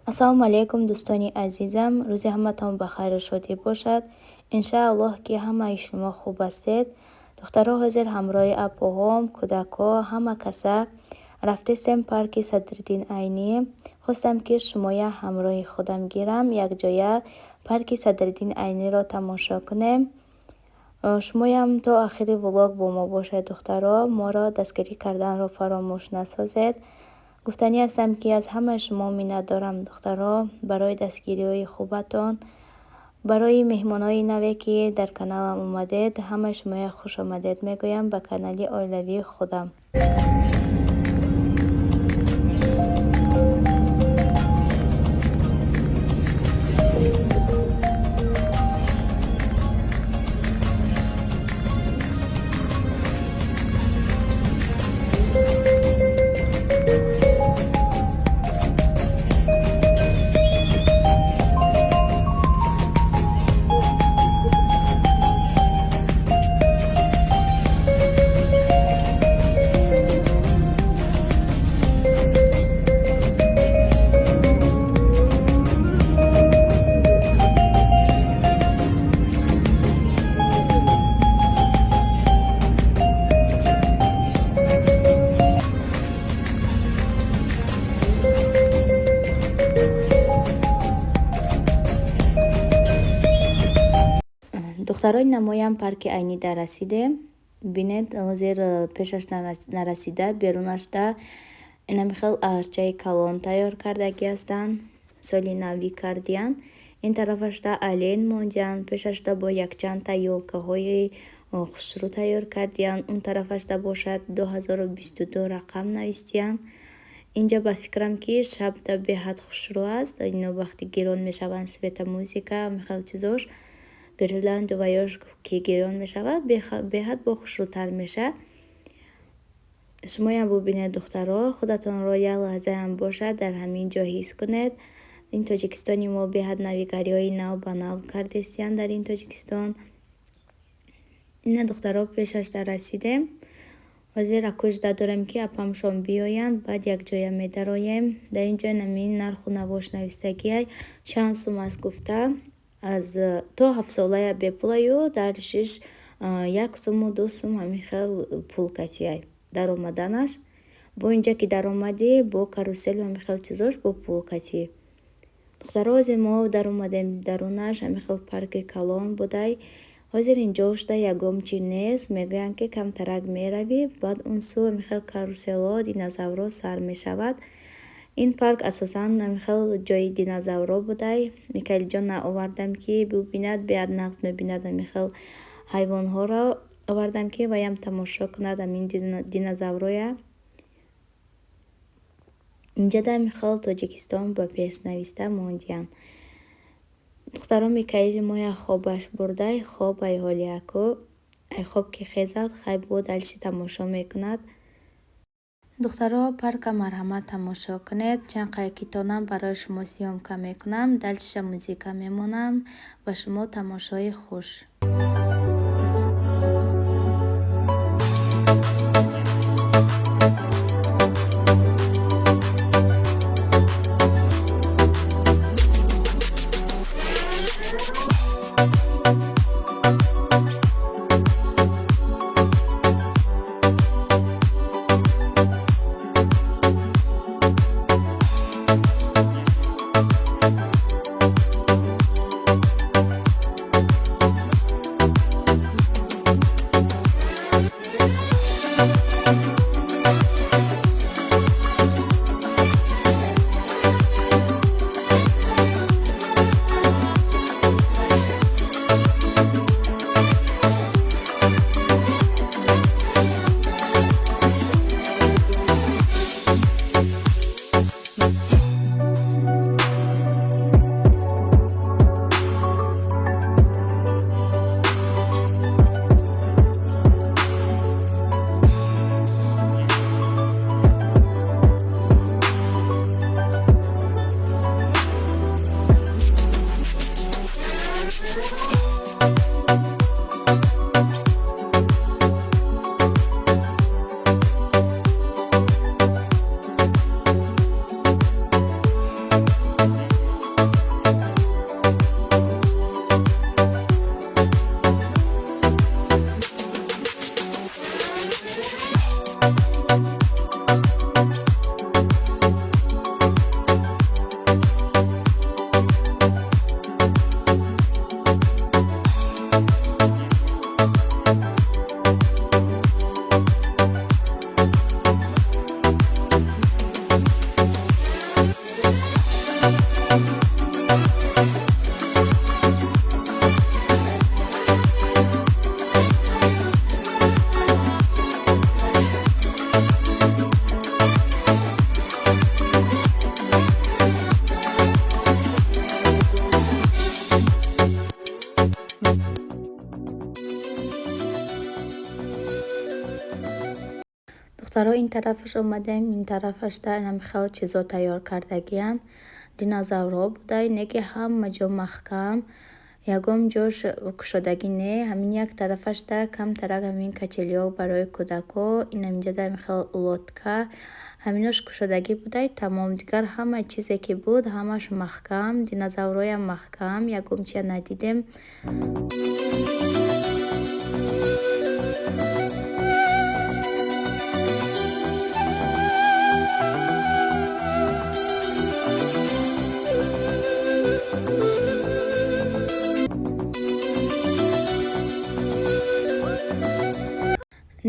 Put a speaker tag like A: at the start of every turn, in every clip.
A: Ассалому алайкум, дӯстони азизам. Рӯзи ҳаматон ба хайру шодӣ бошад. Иншааллоҳ, ки ҳамаи шумо хуб ҳастед. Духтаро, ҳозир ҳамроҳи апоҳом, кӯдакҳо, ҳама каса рафтестем парки Садриддин Айнӣ. Хостам, ки шумоя ҳамроҳи худам гирам, якҷоя парки Садриддин Айниро тамошо кунем. Шумоям то охири влог бо мо бошед, духтаро. Моро дастгирӣ карданро фаромӯш насозед. Гуфтанӣ ҳастам, ки аз ҳамаи шумо миннатдорам, духтаро, барои дастгириҳои хубатон. Барои меҳмонҳои наве, ки дар каналам омадед, ҳамаи шумоя хушомадед мегӯям ба канали оилавии худам. Духтарои намоям, парки Айнида расидем. Бинед, ҳозир пешаш нарасида, берунашда инами хел арчаи калон тайёр кардагӣ ҳастанд, соли навӣ кардиянд. Ин тарафашда олень мондиянд, пешашда бо якчандта ёлкаҳои хушрӯ тайёр кардиянд. Он тарафашда бошад, 2022 рақам навистиянд. Инҷа ба фикрам, ки шабда беҳад хушрӯ аст. Ино вақти гирон мешаванд, светомузыка, михел чизош, гирлянду ваёш ки гирон мешавад, беҳад бо хушрӯтар мешавад. Шумоям бубинед, духтаро, худатонро як лаҳзаам бошад, дар ҳамин ҷо ҳис кунед. Ин Тоҷикистони мо беҳад навигариҳои нав ба нав кардестиянд дар ин Тоҷикистон. Ина, духтаро, пешашда расидем. Ҳозир акӯжда дорем, ки апамшон биёянд, баъд якҷоя медароем. Дар ин ҷо намин нарху навош навистагиай, чанд сум аст гуфта. Аз то 7-солая бепулаю, дар шиш 1 суму 2 сум, ҳамин хел пул катияй даромаданаш. Бо инҷа ки даромадӣ, бо каруселу ҳамин хел чизош бо пул катӣ. Духтаро, ҳозир мо даромадем дарунаш. Ҳамин хел парки калон будай. Ҳозир инҷошда ягон чи нест. Мегӯянд, ки камтарак меравӣ, баъд он сӯ ҳамин хел каруселҳо, динозаврҳо сар мешавад. Ин парк асосан ҳамин хел ҷои динозаврҳо будай. Микаилҷонна овардам, ки бубинад, беҳад нағз мебинад ҳамин хел ҳайвонҳоро. Овардам, ки ваям тамошо кунад ҳамин динозаврҳоя. Инҷада ҳамин хел Тоҷикистон ба пеш нависта мондиянд. Духтаро, Микаили моя хобаш бурдай, хоб ай ҳоли аку. Ай хоб ки хезад, хай бо дальше тамошо мекунад. Духтаро, парка марҳамат тамошо кунед. Чанд қайкитонам барои шумо съёмка мекунам, дальше музыка мемонам. Ба шумо тамошои хуш. Духтаро, ин тарафаш омадем, ин тарафашда инами хеле чизо тайёр кардагиянд. Динозаврҳо буда, ине ки ҳама ҷо маҳкам, ягон ҷош кушодагӣ не. Ҳамин як тарафашда камтарак ҳамин качели ҳо барои кӯдакҳо, инаминҷода хел лодка, ҳаминош кушодагӣ будай, тамом. Дигар ҳама чизе ки буд, ҳамаш маҳкам, динозаврҳоям маҳкам, ягон чия надидем.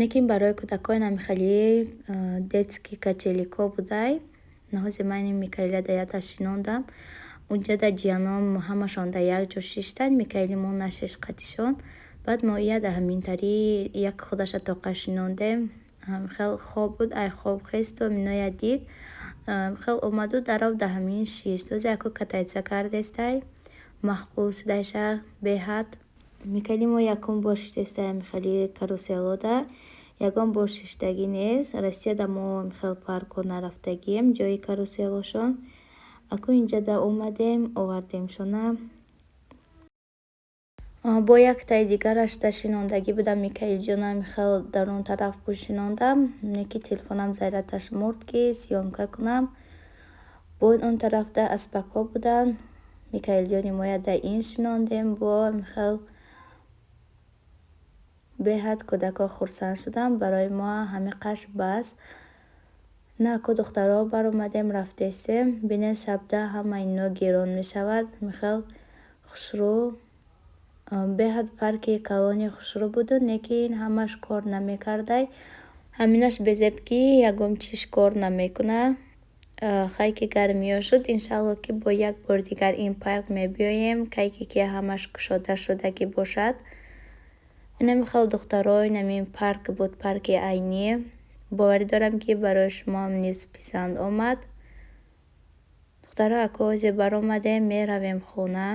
A: Лекин барои кӯдакҳои намихели детский качели ко будай. Ҳози ман ин Микаила да ята шинондам. Унҷада ҷияном ҳамашон да як ҷо шиштанд, Микаили мо нашишт қатишон. Баъд мо ия да ҳаминтари як худаша тоқа шинондем. Хел хоб буд, ай хоб хесту миноя дид. Хел омаду дарав да ҳамин шишт. Ҳози яко кататься кардестай. Маъқул шудайша беҳад. Микаили мо якум бор шиштестай ҳамихели карусел ода. Ягон бор шиштагӣ нест. Россияда мо хел паркҳо нарафтагием, ҷои карусел ошон. Акун инҷада омадем, овардемшона. Бо яктаи дигарашда шинондагӣ будам, Микаилҷонам хел дар он тараф буд, шинондам. Неки телефонам зарядаш мурд, ки съёмка кунам. Бо он тарафда аспакҳо буданд. Микаилҷони моя да ин шинондем, бо хел беҳад кӯдакҳо хурсанд шуданд. Барои мо ҳамиқаш бас. На ку, духтаро, баромадем, рафтестем. Бинед, шабда ҳама ино гирон мешавад. Михел хушрӯ, беҳад парки калони хушрӯ буду, лекин ҳамаш кор намекардай. Ҳаминаш безеб, ки ягон чиш кор намекунад. Хай, ки гармиё шуд, иншалло, ки бо як бори дигар ин парк мебиёем, кайке ки ҳамаш кушода шудагӣ бошад. Инами хел, духтаро, инамин парк буд, парки Айнӣ. Боварӣ дорам, ки барои шумоам низ писанд омад. Духтаро, аку ҳозир баромадем, меравем хона.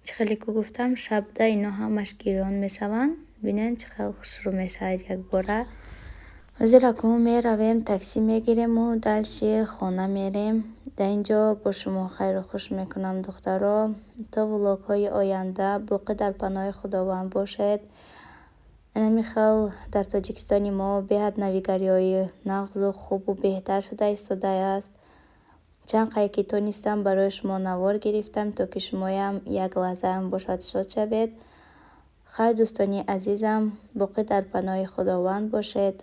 A: Чӣ хеле ку гуфтам, шабда ино ҳамаш гирён мешаванд. Бинед, чӣ хел хушрӯ мешавад якбора. Ҳозир акун меравем, таксӣ мегирему дальше хона мерем. Дар ин ҷо бо шумо хайру хуш мекунам, духтаро. То влогҳои оянда боқӣ дар паноҳи Худованд бошед. Инами хел дар Тоҷикистони мо беҳад навигариҳои нағзу хубу беҳтар шуда истодааст. Чанд қае ки тонистам, барои шумо навор гирифтам, то ки шумоям як лаҳзаам бошад, шод шавед. Хайр, дӯстони азизам, боқӣ дар паноҳи Худованд бошед.